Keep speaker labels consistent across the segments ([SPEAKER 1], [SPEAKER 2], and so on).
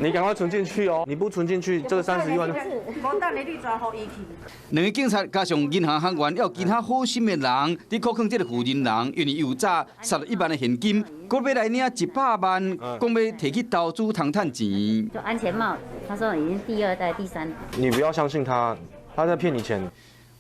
[SPEAKER 1] 你趕快存進去哦！你不存進去，這個三十一萬。
[SPEAKER 2] 兩個警察加上銀行行員，還有其他好心的人，佇苦勸這个負責人，因為有詐三十一萬的現金，閣欲來領一百萬，講欲提去投資通趁錢。
[SPEAKER 3] 就安全帽，他說已經第二代、第三。
[SPEAKER 1] 你不要相信他，他在騙你錢。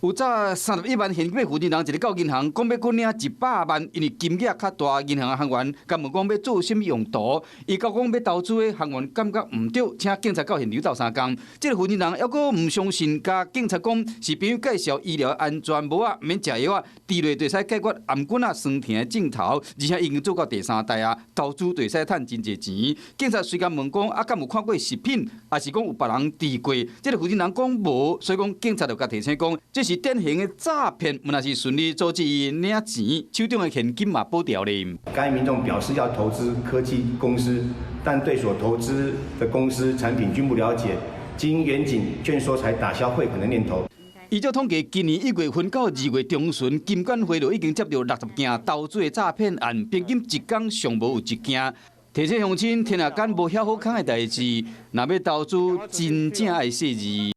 [SPEAKER 2] 有詐三十一萬現金的負責人，一日到銀行，講欲閣領一百萬，因為金額較大，銀行行員共問講欲做啥物用途？伊講講欲投資的行員感覺毋對，請警察到現場鬥相共。這个負責人猶閣毋相信，共警察講是朋友介紹醫療安全帽仔，免食藥仔，滴落就會使解決頷頸仔酸疼的症頭，而且已經做到第三代啊，投資就會使趁真濟錢。警察隨共問講啊，敢有看過食品，抑是講有別人治過？這个負責人講無，所以講警察就共提醒講，這是典型的詐騙，毋但是順利阻止伊領錢，手中的現金嘛保牢咧。
[SPEAKER 4] 該民眾表示要投資科技公司，但對所投資的公司產品均不了解，經員警勸說才打消匯款的念頭。
[SPEAKER 2] 依照統計，今年一月份到二月中旬，金管會就已經接著60件投資的詐騙案，平均一工上無有一件。提醒鄉親，天下間無遐好康的代誌，若欲投資，真正愛細膩。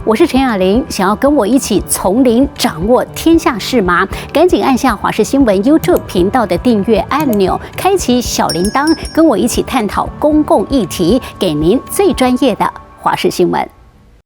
[SPEAKER 5] 我是陳雅玲，想要跟我一起從零掌握天下事嗎？趕緊按下華視新聞 YouTube 頻道的訂閱按鈕，開啟小鈴鐺，跟我一起探討公共議題，給您最專業的華視新聞。